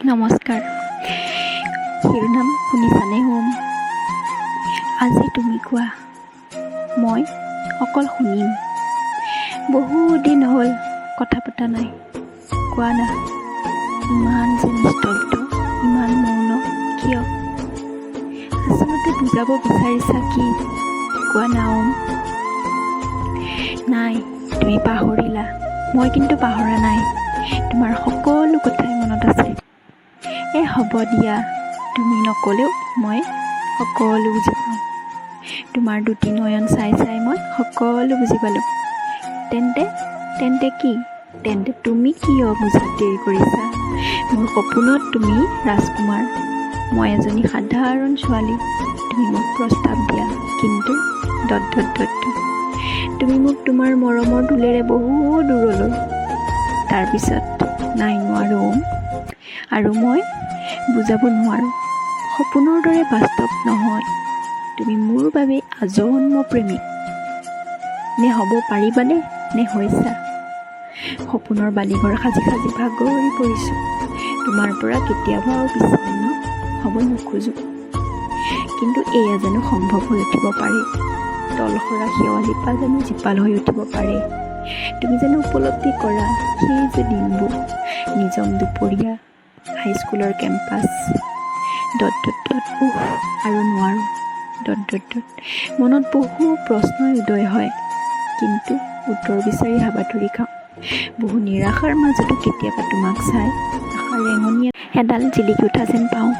নমস্কাৰ। শিৰোনাম শুনিছানে হোম? আজি তুমি কোৱা, মই অকল শুনিম। বহু দিন হ'ল কথা পতা নাই। কোৱা না, ইমান যে নিস্তব্ধ, ইমান মৌন কিয়? আচলতে বুজাব বিচাৰিছা কি? কোৱা না ওম। নাই, তুমি পাহৰিলা। মই কিন্তু পাহৰা নাই। তোমাৰ সকলো কথাই মনত আছে। এ হ'ব দিয়া, তুমি নক'লেও মই সকলো বুজি পাওঁ। তোমাৰ দুটি নয়ন চাই চাই মই সকলো বুজি পালোঁ। তেন্তে, তেন্তে কি? তেন্তে তুমি কিয় বুজাত দেৰি কৰিছা? মোৰ সপোনত তুমি ৰাজকুমাৰ, মই এজনী সাধাৰণ ছোৱালী। তুমি মোক প্ৰস্তাৱ দিয়া, কিন্তু ডট ডট ডট ডট। তুমি মোক তোমাৰ মৰমৰ দোলেৰে বহু দূৰলৈ। তাৰপিছত নাই, নোৱাৰোঁ ওম। আৰু মই বুজাব নোৱাৰোঁ। সপোনৰ দৰে বাস্তৱ নহয়। তুমি মোৰ বাবে আজন্ম প্ৰেমিক নে হ'ব পাৰিবানে নে হৈছা? সপোনৰ বালিঘৰ সাজি সাজি ভাগৰি পৰিছোঁ। তোমাৰ পৰা কেতিয়াবাও বিচ্ছিন্ন হ'ব নোখোজোঁ। কিন্তু এয়া জানো সম্ভৱ হৈ উঠিব পাৰে? তলসৰা শেৱালিপাহ জানো জীপাল হৈ উঠিব পাৰে? তুমি জানো উপলব্ধি কৰা সেই যে দিনবোৰ, নিজম দুপৰীয়া, হাইস্কুলৰ কেম্পাছ, ডট ডট ডট। উফ, আৰু নোৱাৰোঁ, ডট ডট ডট। মনত বহু প্ৰশ্নই উদয় হয়, কিন্তু উত্তৰ বিচাৰি হাবাথুৰি খাওঁ। বহু নিৰাশাৰ মাজতো কেতিয়াবা তোমাক চাই আশাৰ ৰেঙনি এডাল জিলিকি উঠা যেন পাওঁ।